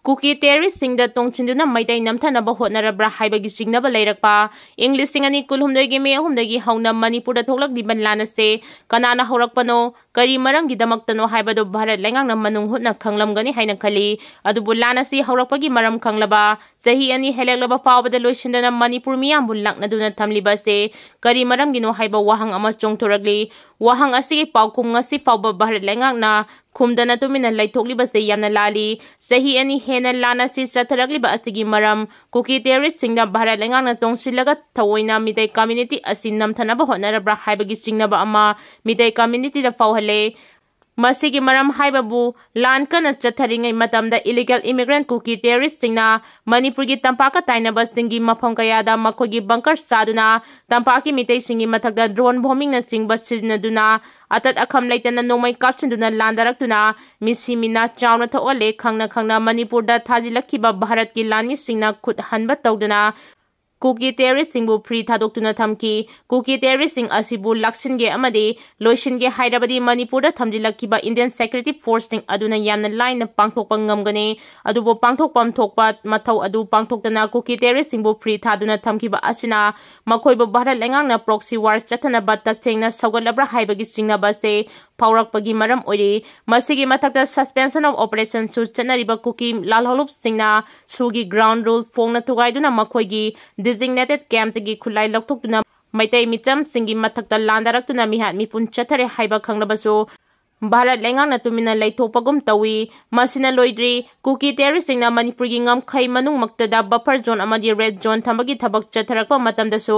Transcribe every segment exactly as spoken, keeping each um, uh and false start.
ꯀꯨꯀꯤ ꯇꯦꯔꯤꯁꯁꯤꯡꯗ ꯇꯣꯡꯁꯤꯟꯗꯨꯅ ꯃꯩꯇꯩ ꯅꯝꯊꯅꯕ ꯍꯣꯠꯅꯔꯕ꯭ꯔꯥ ꯍꯥꯏꯕꯒꯤ ꯆꯤꯡꯅꯕ ꯂꯩꯔꯛꯄ꯫ ꯏꯪ ꯂꯤꯁꯤꯡ ꯑꯅꯤ ꯀꯨꯟꯍꯨꯝꯗꯣꯏꯒꯤ ꯃꯦ ꯑꯍꯨꯝꯗꯒꯤ ꯍꯧꯅ ꯃꯅꯤꯄꯨꯔꯗ ꯊꯣꯛꯂꯛꯂꯤꯕ ꯂꯥꯟ ꯑꯁꯤ ꯀꯅꯥꯅ ꯍꯧꯔꯛꯄꯅꯣ, ꯀꯔꯤ ꯃꯔꯝꯒꯤꯗꯃꯛꯇꯅꯣ ꯍꯥꯏꯕꯗꯨ ꯚꯥꯔꯠ ꯂꯩꯉꯥꯛꯅ ꯃꯅꯨꯡ ꯍꯨꯠꯅ ꯈꯪꯂꯝꯒꯅꯤ ꯍꯥꯏꯅ ꯈꯜꯂꯤ꯫ ꯑꯗꯨꯕꯨ ꯂꯥꯟ ꯑꯁꯤ ꯍꯧꯔꯛꯄꯒꯤ ꯃꯔꯝ ꯈꯪꯂꯕ, ꯆꯍꯤ ꯑꯅꯤ ꯍꯦꯜꯂꯛꯂꯕ ꯐꯥꯎꯕꯗ ꯂꯣꯏꯁꯤꯟꯗꯅ ꯃꯅꯤꯄꯨꯔ ꯃꯤꯌꯥꯝꯕꯨ ꯂꯥꯛꯅꯗꯨꯅ ꯊꯝꯂꯤꯕ ꯑꯁꯤ ꯀꯔꯤ ꯃꯔꯝꯒꯤꯅꯣ ꯍꯥꯏꯕ ꯋꯥꯍꯪ ꯑꯃ ꯆꯣꯡꯊꯣꯔꯛꯂꯤ꯫ ꯋꯥꯍꯪ ꯑꯁꯤꯒꯤ ꯄꯥꯎꯈꯨꯝ ꯉꯁꯤ ꯐꯥꯎꯕ ꯚꯥꯔꯠ ꯂꯩꯉꯥꯛꯅ ꯈꯨꯝꯗꯅ ꯇꯨꯃꯤꯟꯅ ꯂꯩꯊꯣꯛꯂꯤꯕꯁꯦ ꯌꯥꯝꯅ ꯂꯥꯜꯂꯤ꯫ ꯆꯍꯤ ꯑꯅꯤ ꯍꯦꯟꯅ ꯂꯥꯟ ꯑꯁꯤ ꯆꯠꯊꯔꯛꯂꯤꯕ ꯑꯁꯤꯒꯤ ꯃꯔꯝ, ꯀꯨꯀꯤ ꯇꯦꯔꯤꯁꯁꯤꯡꯗ ꯚꯥꯔꯠ ꯂꯩꯉꯥꯛꯅ ꯇꯣꯡꯁꯤꯜꯂꯒ ꯊꯑꯣꯏꯅ ꯃꯤꯇꯩ ꯀꯝꯃ꯭ꯌꯨꯅꯤꯇꯤ ꯑꯁꯤ ꯅꯝꯊꯅꯕ ꯍꯣꯠꯅꯔꯕ꯭ꯔꯥ ꯍꯥꯏꯕꯒꯤ ꯆꯤꯡꯅꯕ ꯑꯃ ꯃꯤꯇꯩ ꯀꯝꯃ꯭ꯌꯨꯅꯤꯇꯤꯗ ꯐꯥꯎꯍꯜꯂꯦ꯫ ꯃꯁꯤꯒꯤ ꯃꯔꯝ ꯍꯥꯏꯕꯕꯨ, ꯂꯥꯟ ꯀꯟꯅ ꯆꯠꯊꯔꯤꯉꯩ ꯃꯇꯝꯗ illegal immigrant ꯀꯨꯀꯤ ꯇꯦꯔꯤꯁꯁꯤꯡꯅ ꯃꯅꯤꯄꯨꯔꯒꯤ ꯇꯝꯄꯥꯛꯀ ꯇꯥꯏꯅꯕꯁꯤꯡꯒꯤ ꯃꯐꯝ ꯀꯌꯥꯗ ꯃꯈꯣꯏꯒꯤ bunker ꯁꯥꯗꯨꯅ ꯇꯝꯄꯥꯛꯀꯤ ꯃꯤꯇꯩꯁꯤꯡꯒꯤ ꯃꯊꯛꯇ drone bombingꯅꯆꯤꯡꯕ ꯁꯤꯖꯤꯟꯅꯗꯨꯅ ꯑꯇꯠ ꯑꯈꯝ ꯂꯩꯇꯅ ꯅꯣꯡꯃꯩ ꯀꯥꯞꯁꯤꯟꯗꯨꯅ ꯂꯥꯟꯗꯥꯔꯛꯇꯨꯅ ꯃꯤꯁꯤ ꯃꯤꯅꯥ ꯆꯥꯎꯅ ꯊꯣꯛꯍꯜꯂꯦ꯫ ꯈꯪꯅ ꯈꯪꯅ ꯃꯅꯤꯄꯨꯔꯗ ꯊꯥꯖꯤꯜꯂꯛꯈꯤꯕ ꯚꯥꯔꯠꯀꯤ ꯂꯥꯟꯃꯤꯁꯤꯡꯅ ꯈꯨꯠ ꯍꯟꯕ ꯇꯧꯗꯨꯅ ꯀꯨꯀꯤ ꯇꯦꯔꯤꯁꯁꯤꯡꯕꯨ free ꯊꯥꯗꯣꯛꯇꯨꯅ ꯊꯝꯈꯤ꯫ ꯀꯨꯀꯤ ꯇꯦꯔꯤꯁꯁꯤꯡ ꯑꯁꯤꯕꯨ ꯂꯥꯛꯁꯤꯟꯒꯦ ꯑꯃꯗꯤ ꯂꯣꯏꯁꯤꯟꯒꯦ ꯍꯥꯏꯔꯕꯗꯤ ꯃꯅꯤꯄꯨꯔꯗ ꯊꯝꯖꯤꯜꯂꯛꯈꯤꯕ Indian Security Forceꯁꯤꯡ ꯑꯗꯨꯅ ꯌꯥꯝꯅ ꯂꯥꯏꯅ ꯄꯥꯡꯊꯣꯛꯄ ꯉꯝꯒꯅꯤ꯫ ꯑꯗꯨꯕꯨ ꯄꯥꯡꯊꯣꯛꯐꯝ ꯊꯣꯛꯄ ꯃꯊꯧ ꯑꯗꯨ ꯄꯥꯡꯊꯣꯛꯇꯅ ꯀꯨꯀꯤ ꯇꯦꯔꯤꯁꯁꯤꯡꯕꯨ free ꯊꯥꯗꯨꯅ ꯊꯝꯈꯤꯕ ꯑꯁꯤꯅ ꯃꯈꯣꯏꯕꯨ ꯚꯥꯔꯠ ꯂꯩꯉꯥꯛꯅ proxy war ꯆꯠꯊꯅꯕ ꯇꯁꯦꯡꯅ ꯁꯧꯒꯠꯂꯕ꯭ꯔꯥ ꯍꯥꯏꯕꯒꯤ ꯆꯤꯡꯅꯕ ꯑꯁꯤ ꯐꯥꯎꯔꯛꯄꯒꯤ ꯃꯔꯝ ꯑꯣꯏꯔꯤ꯫ ꯃꯁꯤꯒꯤ ꯃꯊꯛꯇ suspension of operationꯁꯨ ꯆꯠꯅꯔꯤꯕ ꯀꯨꯀꯤ ꯂꯥꯜꯍꯧꯂꯨꯞꯁꯤꯡꯅ ꯁꯨꯒꯤ ground rule ꯐꯣꯡꯅ ꯊꯨꯒꯥꯏꯗꯨꯅ ꯃꯈꯣꯏꯒꯤ designated campꯇꯒꯤ ꯈꯨꯠꯂꯥꯏ ꯂꯧꯊꯣꯛꯇꯨꯅ ꯃꯩꯇꯩ ꯃꯤꯆꯝꯁꯤꯡꯒꯤ ꯃꯊꯛꯇ ꯂꯥꯟꯗꯥꯔꯛꯇꯨꯅ ꯃꯤꯍꯥꯠ ꯃꯤꯄꯨꯟ ꯆꯠꯊꯔꯦ ꯍꯥꯏꯕ ꯈꯪꯂꯕꯁꯨ ꯚꯥꯔꯠ ꯂꯩꯉꯥꯛꯅ ꯇꯨꯃꯤꯟꯅ ꯂꯩꯊꯣꯛꯄꯒꯨꯝ ꯇꯧꯏ꯫ ꯃꯁꯤꯅ ꯂꯣꯏꯗ꯭ꯔꯤ꯫ ꯀꯨꯀꯤ ꯇꯦꯔꯤꯁꯁꯤꯡꯅ ꯃꯅꯤꯄꯨꯔꯒꯤ ꯉꯝꯈꯩ ꯃꯅꯨꯡꯃꯛꯇꯗ buffer zone ꯑꯃꯗꯤ red zone ꯊꯝꯕꯒꯤ ꯊꯕꯛ ꯆꯠꯊꯔꯛꯄ ꯃꯇꯝꯗꯁꯨ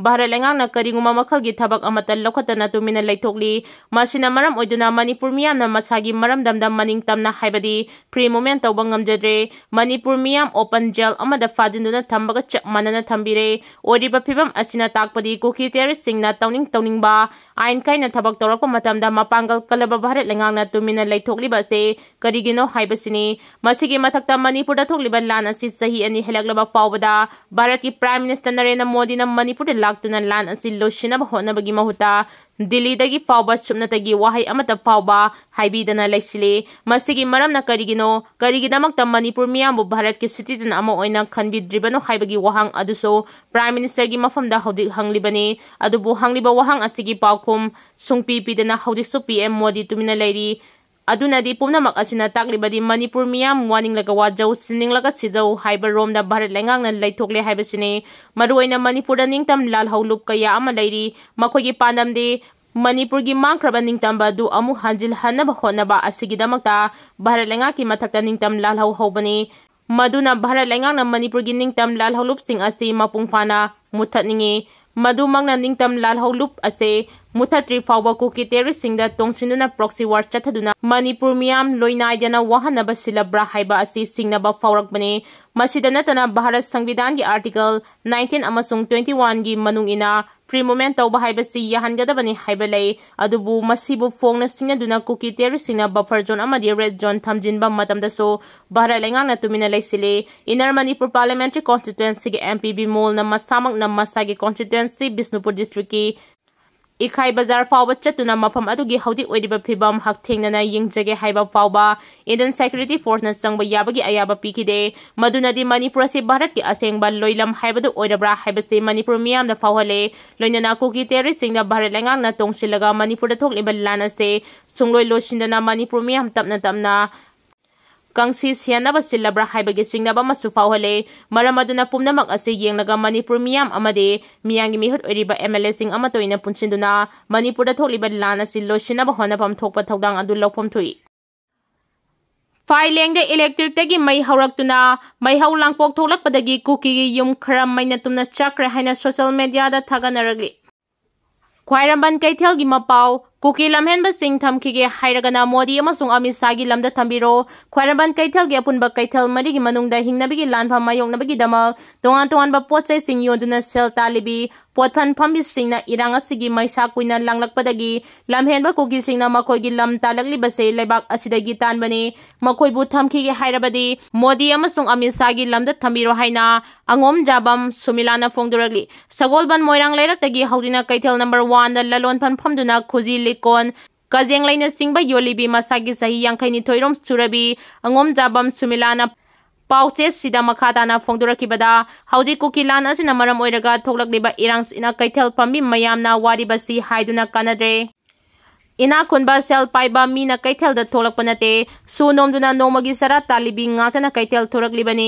ꯚꯥꯔꯠ ꯂꯩꯉꯥꯛꯅ ꯀꯔꯤꯒꯨꯝꯕ ꯃꯈꯜꯒꯤ ꯊꯕꯛ ꯑꯃꯠꯇ ꯂꯧꯈꯠꯇꯅ ꯇꯨꯃꯤꯟꯅ ꯂꯩꯊꯣꯛꯂꯤ꯫ ꯃꯁꯤꯅ ꯃꯔꯝ ꯑꯣꯏꯗꯨꯅ ꯃꯅꯤꯄꯨꯔ ꯃꯤꯌꯥꯝꯅ ꯃꯁꯥꯒꯤ ꯃꯔꯝꯗꯝꯗ ꯃꯅꯤꯡ ꯇꯝꯅ ꯍꯥꯏꯕꯗꯤ free movement ꯇꯧꯕ ꯉꯝꯖꯗ꯭ꯔꯦ꯫ ꯃꯅꯤꯄꯨꯔ ꯃꯤꯌꯥꯝ open jail ꯑꯃꯗ ꯐꯥꯖꯤꯟꯗꯨꯅ ꯊꯝꯕꯒ ꯆꯞ ꯃꯥꯟꯅꯅ ꯊꯝꯕꯤꯔꯦ꯫ ꯑꯣꯏꯔꯤꯕ ꯐꯤꯕꯝ ꯑꯁꯤꯅ ꯇꯥꯛꯄꯗꯤ ꯀꯨꯀꯤ ꯇꯦꯔꯤꯁꯁꯤꯡꯅ ꯇꯧꯅꯤꯡ ꯇꯧꯅꯤꯡꯕ ꯑꯥꯏꯟ ꯀꯥꯏꯅ ꯊꯕꯛ ꯇꯧꯔꯛꯄ ꯃꯇꯝꯗ ꯃꯄꯥꯡꯒꯜ ꯀꯜꯂꯕ ꯚꯥꯔꯠ ꯂꯩꯉꯥꯛꯅ ꯇꯨꯃꯤꯟꯅ ꯂꯩꯊꯣꯛꯂꯤꯕ ꯑꯁꯤ ꯀꯔꯤꯒꯤꯅꯣ ꯍꯥꯏꯕꯁꯤꯅꯤ꯫ ꯃꯁꯤꯒꯤ ꯃꯊꯛꯇ ꯃꯅꯤꯄꯨꯔꯗ ꯊꯣꯛꯂꯤꯕ ꯂꯥꯟ ꯑꯁꯤ ꯆꯍꯤ ꯑꯅꯤ ꯍꯦꯜꯂꯛꯂꯕ ꯐꯥꯎꯕꯗ ꯚꯥꯔꯠꯀꯤ Prime Minister ꯅꯔꯦꯟꯗ꯭ꯔ ꯃꯣꯗꯤꯅ ꯃꯅꯤꯄꯨꯔꯗ ꯂꯥꯛꯇꯨꯅ ꯂꯥꯟ ꯑꯁꯤ ꯂꯣꯏꯁꯤꯟꯅꯕ ꯍꯣꯠꯅꯕꯒꯤ ꯃꯍꯨꯠꯇ ꯗꯤꯜꯂꯤꯗꯒꯤ ꯐꯥꯎꯕ ꯁꯨꯞꯅꯇꯒꯤ ꯋꯥꯍꯩ ꯑꯃꯠꯇ ꯐꯥꯎꯕ ꯍꯥꯏꯕꯤꯗꯅ ꯂꯩꯁꯤꯜꯂꯤ꯫ ꯃꯁꯤꯒꯤ ꯃꯔꯝꯅ ꯀꯔꯤꯒꯤꯅꯣ? ꯀꯔꯤꯒꯤꯗꯃꯛꯇ ꯃꯅꯤꯄꯨꯔ ꯃꯤꯌꯥꯝꯕꯨ ꯚꯥꯔꯠꯀꯤ citizen ꯑꯃ ꯑꯣꯏꯅ ꯈꯟꯕꯤꯗ꯭ꯔꯤꯕꯅꯣ ꯍꯥꯏꯕꯒꯤ ꯋꯥꯍꯪ ꯑꯗꯨꯁꯨ Prime Ministerꯒꯤ ꯃꯐꯝꯗ ꯍꯧꯖꯤꯛ ꯍꯪꯂꯤꯕꯅꯤ꯫ ꯑꯗꯨꯕꯨ ꯍꯪꯂꯤꯕ ꯋꯥꯍꯪ ꯑꯁꯤꯒꯤ ꯄꯥꯎꯈꯨꯝ ꯁꯨꯡꯄꯤ ꯄꯤꯗꯅ ꯍꯧꯖꯤꯛꯁꯨ P M ꯃꯣꯗꯤ ꯇꯨꯃꯤꯟꯅ ꯂꯩꯔꯤ꯫ ꯑꯗꯨꯅꯗꯤ ꯄꯨꯝꯅꯃꯛ ꯑꯁꯤꯅ ꯇꯥꯛꯂꯤꯕꯗꯤ ꯃꯅꯤꯄꯨꯔ ꯃꯤꯌꯥꯝ ꯋꯥꯅꯤꯡꯂꯒ ꯋꯥꯖꯧ, ꯁꯤꯅꯤꯡꯂꯒ ꯁꯤꯖꯧ ꯍꯥꯏꯕ ꯔꯣꯝꯗ ꯚꯥꯔꯠ ꯂꯩꯉꯥꯛꯅ ꯂꯩꯊꯣꯛꯂꯦ ꯍꯥꯏꯕꯁꯤꯅꯤ꯫ ꯃꯔꯨꯑꯣꯏꯅ ꯃꯅꯤꯄꯨꯔꯗ ꯅꯤꯡꯇꯝ ꯂꯥꯜꯍꯧ ꯂꯨꯞ ꯀꯌꯥ ꯑꯃ ꯂꯩꯔꯤ꯫ ꯃꯈꯣꯏꯒꯤ ꯄꯥꯟꯗꯝꯗꯤ ꯃꯅꯤꯄꯨꯔꯒꯤ ꯃꯥꯡꯈ꯭ꯔꯕ ꯅꯤꯡꯇꯝꯕ ꯑꯗꯨ ꯑꯃꯨꯛ ꯍꯟꯖꯤꯜꯍꯟꯅꯕ ꯍꯣꯠꯅꯕ ꯑꯁꯤꯒꯤꯗꯃꯛꯇ ꯚꯥꯔꯠ ꯂꯩꯉꯥꯛꯀꯤ ꯃꯊꯛꯇ ꯅꯤꯡꯇꯝ ꯂꯥꯜꯍꯧ ꯍꯧꯕꯅꯤ꯫ ꯃꯗꯨꯅ ꯚꯥꯔꯠ ꯂꯩꯉꯥꯛꯅ ꯃꯅꯤꯄꯨꯔꯒꯤ ꯅꯤꯡꯇꯝ ꯂꯥꯜꯍꯧ ꯂꯨꯞꯁꯤꯡ ꯑꯁꯤ ꯃꯄꯨꯡ ꯐꯥꯅ ꯃꯨꯠꯊꯠꯅꯤꯡꯏ꯫ ꯃꯗꯨꯃꯛꯅ ꯅꯤꯡꯇꯝ ꯂꯥꯜꯍꯧ ꯂꯨꯞ ꯑꯁꯦ ꯃꯨꯠꯊꯠꯇ꯭ꯔꯤ ꯐꯥꯎꯕ ꯀꯨꯀꯤ terroristꯁꯤꯡꯗ ꯇꯣꯡꯁꯤꯟꯗꯨꯅ proxy war ꯆꯠꯊꯗꯨꯅ ꯃꯅꯤꯄꯨꯔ ꯃꯤꯌꯥꯝ ꯂꯣꯏꯅꯥꯏꯗꯅ ꯋꯥꯍꯟꯅꯕ ꯁꯤꯜꯂꯕ꯭ꯔꯥ ꯍꯥꯏꯕ ꯑꯁꯤ ꯆꯤꯡꯅꯕ ꯐꯥꯎꯔꯛꯄꯅꯤ꯫ ꯃꯁꯤꯗ ꯅꯠꯇꯅ ꯚꯥꯔꯠ ꯁꯪꯕꯤꯙꯥꯟꯒꯤ article nineteen ꯑꯃꯁꯨꯡ twenty oneꯒꯤ ꯃꯅꯨꯡ ꯏꯟꯅ free movement ꯇꯧꯕ ꯍꯥꯏꯕꯁꯤ ꯌꯥꯍꯟꯒꯗꯕꯅꯤ ꯍꯥꯏꯕ ꯂꯩ꯫ ꯑꯗꯨꯕꯨ ꯃꯁꯤꯕꯨ ꯐꯣꯡꯅ ꯁꯤꯡꯅꯗꯨꯅ ꯀꯨꯀꯤ terroristꯁꯤꯡꯅ buffer zone ꯑꯃꯗꯤ red zone ꯊꯝꯖꯤꯟꯕ ꯃꯇꯝꯗꯁꯨ ꯚꯥꯔꯠ ꯂꯩꯉꯥꯛꯅ ꯇꯨꯃꯤꯟꯅ ꯂꯩꯁꯤꯜꯂꯤ꯫ Inner Manipur Parliamentary Constituencyꯒꯤ M P ꯕꯤꯃꯣꯜꯅ ꯃꯁꯥꯃꯛꯅ ꯃꯁꯥꯒꯤ constituency ꯕꯤꯁꯅꯨꯄꯨꯔ districtꯀꯤ ꯏꯈꯥꯏ ꯕꯖꯥꯔ ꯐꯥꯎꯕ ꯆꯠꯇꯨꯅ ꯃꯐꯝ ꯑꯗꯨꯒꯤ ꯍꯧꯖꯤꯛ ꯑꯣꯏꯔꯤꯕ ꯐꯤꯕꯝ ꯍꯛꯊꯦꯡꯅꯅ ꯌꯦꯡꯖꯒꯦ ꯍꯥꯏꯕ ꯐꯥꯎꯕ Indian Security Forceꯅ ꯆꯪꯕ ꯌꯥꯕꯒꯤ ꯑꯌꯥꯕ ꯄꯤꯈꯤꯗꯦ꯫ ꯃꯗꯨꯅꯗꯤ ꯃꯅꯤꯄꯨꯔ ꯑꯁꯤ ꯚꯥꯔꯠꯀꯤ ꯑꯁꯦꯡꯕ ꯂꯣꯏꯂꯝ ꯍꯥꯏꯕꯗꯨ ꯑꯣꯏꯔꯕ꯭ꯔꯥ ꯍꯥꯏꯕꯁꯤ ꯃꯅꯤꯄꯨꯔ ꯃꯤꯌꯥꯝꯗ ꯐꯥꯎꯍꯜꯂꯦ꯫ ꯂꯣꯏꯅꯅ ꯀꯨꯀꯤ terroristꯁꯤꯡꯗ ꯚꯥꯔꯠ ꯂꯩꯉꯥꯛꯅ ꯇꯣꯡꯁꯤꯜꯂꯒ ꯃꯅꯤꯄꯨꯔꯗ ꯊꯣꯛꯂꯤꯕ ꯂꯥꯟ ꯑꯁꯤ ꯁꯨꯡꯂꯣꯏ ꯂꯣꯏꯁꯤꯟꯗꯅ ꯃꯅꯤꯄꯨꯔ ꯃꯤꯌꯥꯝ ꯇꯞꯅ ꯇꯞꯅ ꯀꯪꯁꯤ ꯁꯤꯍꯟꯅꯕ ꯁꯤꯜꯂꯕ꯭ꯔꯥ ꯍꯥꯏꯕꯒꯤ ꯆꯤꯡꯅꯕ ꯑꯃꯁꯨ ꯐꯥꯎꯍꯜꯂꯦ꯫ ꯃꯔꯝ ꯑꯗꯨꯅ ꯄꯨꯝꯅꯃꯛ ꯑꯁꯤ ꯌꯦꯡꯂꯒ ꯃꯅꯤꯄꯨꯔ ꯃꯤꯌꯥꯝ ꯑꯃꯗꯤ ꯃꯤꯌꯥꯝꯒꯤ ꯃꯤꯍꯨꯠ ꯑꯣꯏꯔꯤꯕ M L Aꯁꯤꯡ ꯑꯃꯠꯇ ꯑꯣꯏꯅ ꯄꯨꯟꯁꯤꯟꯗꯨꯅ ꯃꯅꯤꯄꯨꯔꯗ ꯊꯣꯛꯂꯤꯕ ꯂꯥꯟ ꯑꯁꯤ ꯂꯣꯏꯁꯤꯟꯅꯕ ꯍꯣꯠꯅꯐꯝ ꯊꯣꯛꯄ ꯊꯧꯗꯥꯡ ꯑꯗꯨ ꯂꯧꯐꯝ ꯊꯣꯛꯏ꯫ ꯐꯥꯏꯂꯦꯡꯗ electricꯇꯒꯤ ꯃꯩ ꯍꯧꯔꯛꯇꯨꯅ ꯃꯩꯍꯧ ꯂꯥꯡꯄꯣꯛ ꯊꯣꯛꯂꯛꯄꯗꯒꯤ ꯀꯨꯀꯤꯒꯤ ꯌꯨꯝ ꯈꯔ ꯃꯩꯅ ꯇꯨꯝꯅ ꯆꯥꯛꯈ꯭ꯔꯦ ꯍꯥꯏꯅ social mediaꯗ ꯊꯥꯒꯠꯅꯔꯛꯂꯤ꯫ ꯈ꯭ꯋꯥꯏꯔꯝꯕꯟ ꯀꯩꯊꯦꯜꯒꯤ ꯃꯄꯥꯎ, ꯀꯨꯀꯤ ꯂꯝꯍꯦꯟꯕꯁꯤꯡ ꯊꯝꯈꯤꯒꯦ ꯍꯥꯏꯔꯒꯅ ꯃꯣꯗꯤ ꯑꯃꯁꯨꯡ ꯑꯃꯤꯠ ꯁꯥꯍꯒꯤ ꯂꯝꯗ ꯊꯝꯕꯤꯔꯣ꯫ ꯈ꯭ꯋꯥꯏꯔꯝꯕꯟ ꯀꯩꯊꯦꯜꯒꯤ ꯑꯄꯨꯟꯕ ꯀꯩꯊꯦꯜ ꯃꯔꯤꯒꯤ ꯃꯅꯨꯡꯗ ꯍꯤꯡꯅꯕꯒꯤ ꯂꯥꯟꯐꯝ ꯃꯥꯌꯣꯛꯅꯕꯒꯤꯗꯃꯛ ꯇꯣꯉꯥꯟ ꯇꯣꯉꯥꯟꯕ ꯄꯣꯠ ꯆꯩꯁꯤꯡ ꯌꯣꯟꯗꯨꯅ ꯁꯦꯜ ꯇꯥꯜꯂꯤꯕꯤ ꯄꯣꯠꯐꯝ ꯐꯝꯕꯤꯁꯤꯡꯅ ꯏꯔꯥꯡ ꯑꯁꯤꯒꯤ ꯃꯩꯁꯥ ꯀꯨꯏꯅ ꯂꯥꯡꯂꯛꯄꯗꯒꯤ ꯂꯝꯍꯦꯟꯕ ꯀꯨꯀꯤꯁꯤꯡꯅ ꯃꯈꯣꯏꯒꯤ ꯂꯝ ꯇꯥꯜꯂꯛꯂꯤꯕꯁꯦ ꯂꯩꯕꯥꯛ ꯑꯁꯤꯗꯒꯤ ꯇꯥꯟꯕꯅꯤ꯫ ꯃꯈꯣꯏꯕꯨ ꯊꯝꯈꯤꯒꯦ ꯍꯥꯏꯔꯕꯗꯤ ꯃꯣꯗꯤ ꯑꯃꯁꯨꯡ ꯑꯃꯤꯠ ꯁꯥꯍꯒꯤ ꯂꯝꯗ ꯊꯝꯕꯤꯔꯣ ꯍꯥꯏꯅ ꯑꯉꯣꯝ ꯖꯥꯕꯝ ꯁꯨꯃꯤꯂꯥꯅ ꯐꯣꯡꯗꯣꯔꯛꯂꯤ꯫ ꯁꯒꯣꯜꯕꯟ ꯃꯣꯏꯔꯥꯡ ꯂꯩꯔꯛꯇꯒꯤ ꯍꯧꯗꯨꯅ ꯀꯩꯊꯦꯜ ꯅꯝꯕꯔ ꯋꯥꯟꯗ ꯂꯂꯣꯟꯐꯝ ꯐꯝꯗꯨꯅ ꯈꯨꯖꯤ ꯂꯤꯛꯀꯣꯟ, ꯀꯖꯦꯡꯂꯩꯅꯆꯤꯡꯕ ꯌꯣꯜꯂꯤꯕꯤ ꯃꯁꯥꯒꯤ ꯆꯍꯤ ꯌꯥꯡꯈꯩ ꯅꯤꯊꯣꯏ ꯔꯣꯝ ꯁꯨꯔꯕꯤ ꯑꯉꯣꯝ ꯖꯥꯕꯝ ꯁꯨꯃꯤꯂꯥꯅ ꯄꯥꯎꯆꯦꯁꯤꯗ ꯃꯈꯥ ꯇꯥꯅ ꯐꯣꯡꯗꯣꯔꯛꯈꯤꯕꯗ, ꯍꯧꯖꯤꯛ ꯀꯨꯀꯤ ꯂꯥꯟ ꯑꯁꯤꯅ ꯃꯔꯝ ꯑꯣꯏꯔꯒ ꯊꯣꯛꯂꯛꯂꯤꯕ ꯏꯔꯥꯡꯁꯤꯅ ꯀꯩꯊꯦꯜ ꯐꯝꯕꯤ ꯃꯌꯥꯝꯅ ꯋꯥꯔꯤꯕꯁꯤ ꯍꯥꯏꯗꯨꯅ ꯀꯥꯟꯅꯗ꯭ꯔꯦ꯫ ꯏꯅꯥꯛ ꯈꯨꯟꯕ ꯁꯦꯜ ꯄꯥꯏꯕ ꯃꯤꯅ ꯀꯩꯊꯦꯜꯗ ꯊꯣꯛꯂꯛꯄ ꯅꯠꯇꯦ꯫ ꯁꯨ ꯅꯣꯝꯗꯨꯅ ꯅꯣꯡꯃꯒꯤ ꯆꯔꯥ ꯇꯥꯜꯂꯤꯕꯤ ꯉꯥꯛꯇꯅ ꯀꯩꯊꯦꯜ ꯊꯣꯔꯛꯂꯤꯕꯅꯤ꯫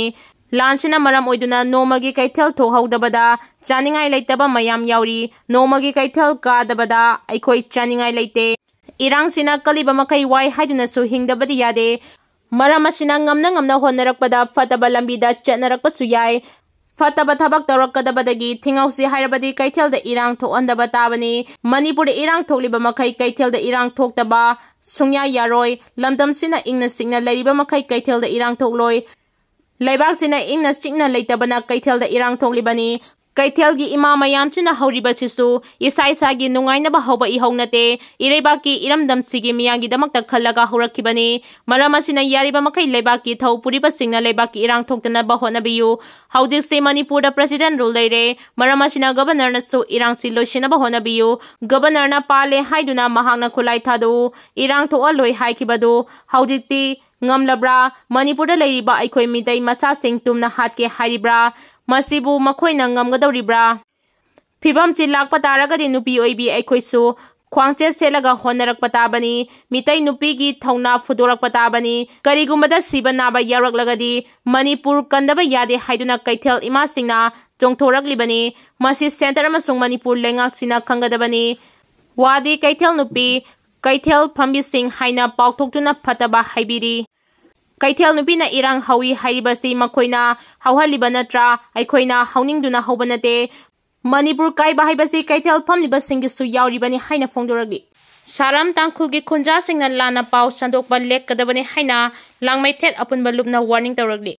ꯂꯥꯟꯁꯤꯅ ꯃꯔꯝ ꯑꯣꯏꯗꯨꯅ ꯅꯣꯡꯃꯒꯤ ꯀꯩꯊꯦꯜ ꯊꯣꯛꯍꯧꯗꯕꯗ ꯆꯥꯅꯤꯡꯉꯥꯏ ꯂꯩꯇꯕ ꯃꯌꯥꯝ ꯌꯥꯎꯔꯤ꯫ ꯅꯣꯡꯃꯒꯤ ꯀꯩꯊꯦꯜ ꯀꯥꯗꯕꯗ ꯑꯩꯈꯣꯏ ꯆꯥꯅꯤꯡꯉꯥꯏ ꯂꯩꯇꯦ꯫ ꯏꯔꯥꯡꯁꯤꯅ ꯀꯜꯂꯤꯕ ꯃꯈꯩ ꯋꯥꯏ ꯍꯥꯏꯗꯨꯅꯁꯨ ꯍꯤꯡꯗꯕꯗꯤ ꯌꯥꯗꯦ꯫ ꯃꯔꯝ ꯑꯁꯤꯅ ꯉꯝꯅ ꯉꯝꯅ ꯍꯣꯠꯅꯔꯛꯄꯗ ꯐꯠꯇꯕ ꯂꯝꯕꯤꯗ ꯆꯠꯅꯔꯛꯄꯁꯨ ꯌꯥꯏ꯫ ꯐꯠꯇꯕ ꯊꯕꯛ ꯇꯧꯔꯛꯀꯗꯕꯗꯒꯤ ꯊꯤꯡꯍꯧꯁꯤ ꯍꯥꯏꯔꯕꯗꯤ ꯀꯩꯊꯦꯜꯗ ꯏꯔꯥꯡ ꯊꯣꯛꯍꯟꯗꯕ ꯇꯥꯕꯅꯤ꯫ ꯃꯅꯤꯄꯨꯔꯗ ꯏꯔꯥꯡ ꯊꯣꯛꯂꯤꯕ ꯃꯈꯩ ꯀꯩꯊꯦꯜꯗ ꯏꯔꯥꯡ ꯊꯣꯛꯇꯕ ꯁꯨꯡꯌꯥ ꯌꯥꯔꯣꯏ꯫ ꯂꯝꯗꯝꯁꯤꯅ ꯏꯪꯅ ꯆꯤꯛꯅ ꯂꯩꯔꯤꯕ ꯃꯈꯩ ꯀꯩꯊꯦꯜꯗ ꯏꯔꯥꯡ ꯊꯣꯛꯂꯣꯏ꯫ ꯂꯩꯕꯥꯛꯁꯤꯅ ꯏꯪꯅ ꯆꯤꯛꯅ ꯂꯩꯇꯕꯅ ꯀꯩꯊꯦꯜꯗ ꯏꯔꯥꯡ ꯊꯣꯛꯂꯤꯕꯅꯤ꯫ ꯀꯩꯊꯦꯜꯒꯤ ꯏꯃꯥ ꯃꯌꯥꯝꯁꯤꯅ ꯍꯧꯔꯤꯕꯁꯤꯁꯨ ꯏꯁꯥ ꯏꯁꯥꯒꯤ ꯅꯨꯡꯉꯥꯏꯅꯕ ꯍꯧꯕ ꯏꯍꯧ ꯅꯠꯇꯦ꯫ ꯏꯔꯩꯕꯥꯛꯀꯤ ꯏꯔꯝꯗꯝꯁꯤꯒꯤ ꯃꯤꯌꯥꯝꯒꯤꯗꯃꯛꯇ ꯈꯜꯂꯒ ꯍꯧꯔꯛꯈꯤꯕꯅꯤ꯫ ꯃꯔꯝ ꯑꯁꯤꯅ ꯌꯥꯔꯤꯕ ꯃꯈꯩ ꯂꯩꯕꯥꯛꯀꯤ ꯊꯧ ꯄꯨꯔꯤꯕꯁꯤꯡꯅ ꯂꯩꯕꯥꯛꯀꯤ ꯏꯔꯥꯡ ꯊꯣꯛꯇꯅꯕ ꯍꯣꯠꯅꯕꯤꯌꯨ꯫ ꯍꯧꯖꯤꯛꯁꯤ ꯃꯅꯤꯄꯨꯔꯗ president rule ꯂꯩꯔꯦ꯫ ꯃꯔꯝ ꯑꯁꯤꯅ governorꯅꯁꯨ ꯏꯔꯥꯡꯁꯤ ꯂꯣꯏꯁꯤꯟꯅꯕ ꯍꯣꯠꯅꯕꯤꯌꯨ꯫ Governorꯅ ꯄꯥꯜꯂꯦ ꯍꯥꯏꯗꯨꯅ ꯃꯍꯥꯛꯅ ꯈꯨꯠꯂꯥꯏ ꯊꯥꯗꯣꯛꯎ, ꯏꯔꯥꯡ ꯊꯣꯛꯍꯜꯂꯣꯏ ꯍꯥꯏꯈꯤꯕꯗꯨ ꯍꯧꯖꯤꯛꯇꯤ ꯉꯝꯂꯕ꯭ꯔꯥ? ꯃꯅꯤꯄꯨꯔꯗ ꯂꯩꯔꯤꯕ ꯑꯩꯈꯣꯏ ꯃꯤꯇꯩ ꯃꯆꯥꯁꯤꯡ ꯇꯨꯝꯅ ꯍꯥꯠꯀꯦ ꯍꯥꯏꯔꯤꯕ꯭ꯔꯥ? ꯃꯁꯤꯕꯨ ꯃꯈꯣꯏꯅ ꯉꯝꯒꯗꯧꯔꯤꯕ꯭ꯔꯥ? ꯐꯤꯕꯝꯁꯤ ꯂꯥꯛꯄ ꯇꯥꯔꯒꯗꯤ ꯅꯨꯄꯤ ꯑꯣꯏꯕꯤ ꯑꯩꯈꯣꯏꯁꯨ ꯈ꯭ꯋꯥꯡꯆꯦꯠ ꯁꯦꯠꯂꯒ ꯍꯣꯠꯅꯔꯛꯄ ꯇꯥꯕꯅꯤ꯫ ꯃꯤꯇꯩ ꯅꯨꯄꯤꯒꯤ ꯊꯧꯅꯥ ꯐꯨꯗꯣꯔꯛꯄ ꯇꯥꯕꯅꯤ꯫ ꯀꯔꯤꯒꯨꯝꯕꯗ ꯁꯤꯕ ꯅꯥꯕ ꯌꯥꯎꯔꯛꯂꯒꯗꯤ ꯃꯅꯤꯄꯨꯔ ꯀꯟꯗꯕ ꯌꯥꯗꯦ ꯍꯥꯏꯗꯨꯅ ꯀꯩꯊꯦꯜ ꯏꯃꯥꯁꯤꯡꯅ ꯆꯣꯡꯊꯣꯔꯛꯂꯤꯕꯅꯤ꯫ ꯃꯁꯤ centre ꯑꯃꯁꯨꯡ ꯃꯅꯤꯄꯨꯔ ꯂꯩꯉꯥꯛꯁꯤꯅ ꯈꯪꯒꯗꯕꯅꯤ꯫ ꯋꯥꯗꯤ ꯀꯩꯊꯦꯜ ꯅꯨꯄꯤ, ꯀꯩꯊꯦꯜ ꯐꯝꯕꯤꯁꯤꯡ ꯍꯥꯏꯅ ꯄꯥꯎꯊꯣꯛꯇꯨꯅ ꯐꯠꯇꯕ ꯍꯥꯏꯕꯤꯔꯤ꯫ ꯀꯩꯊꯦꯜ ꯅꯨꯄꯤꯅ ꯏꯔꯥꯡ ꯍꯧꯏ ꯍꯥꯏꯔꯤꯕꯁꯤ ꯃꯈꯣꯏꯅ ꯍꯧꯍꯜꯂꯤꯕ ꯅꯠꯇ꯭ꯔꯥ? ꯑꯩꯈꯣꯏꯅ ꯍꯧꯅꯤꯡꯗꯨꯅ ꯍꯧꯕ ꯅꯠꯇꯦ꯫ ꯃꯅꯤꯄꯨꯔ ꯀꯥꯏꯕ ꯍꯥꯏꯕꯁꯤ ꯀꯩꯊꯦꯜ ꯐꯝꯂꯤꯕꯁꯤꯡꯒꯤꯁꯨ ꯌꯥꯎꯔꯤꯕꯅꯤ ꯍꯥꯏꯅ ꯐꯣꯡꯗꯣꯔꯛꯂꯤ꯫ ꯁꯥꯔꯝ ꯇꯥꯡꯈꯨꯜꯒꯤ ꯈꯨꯟꯖꯥꯁꯤꯡꯅ ꯂꯥꯟꯅ ꯄꯥꯎ ꯁꯟꯗꯣꯛꯄ ꯂꯦꯞꯀꯗꯕꯅꯤ ꯍꯥꯏꯅ ꯂꯥꯡꯃꯩꯊꯦꯠ ꯑꯄꯨꯟꯕ ꯂꯨꯞꯅ warning ꯇꯧꯔꯛꯂꯤ꯫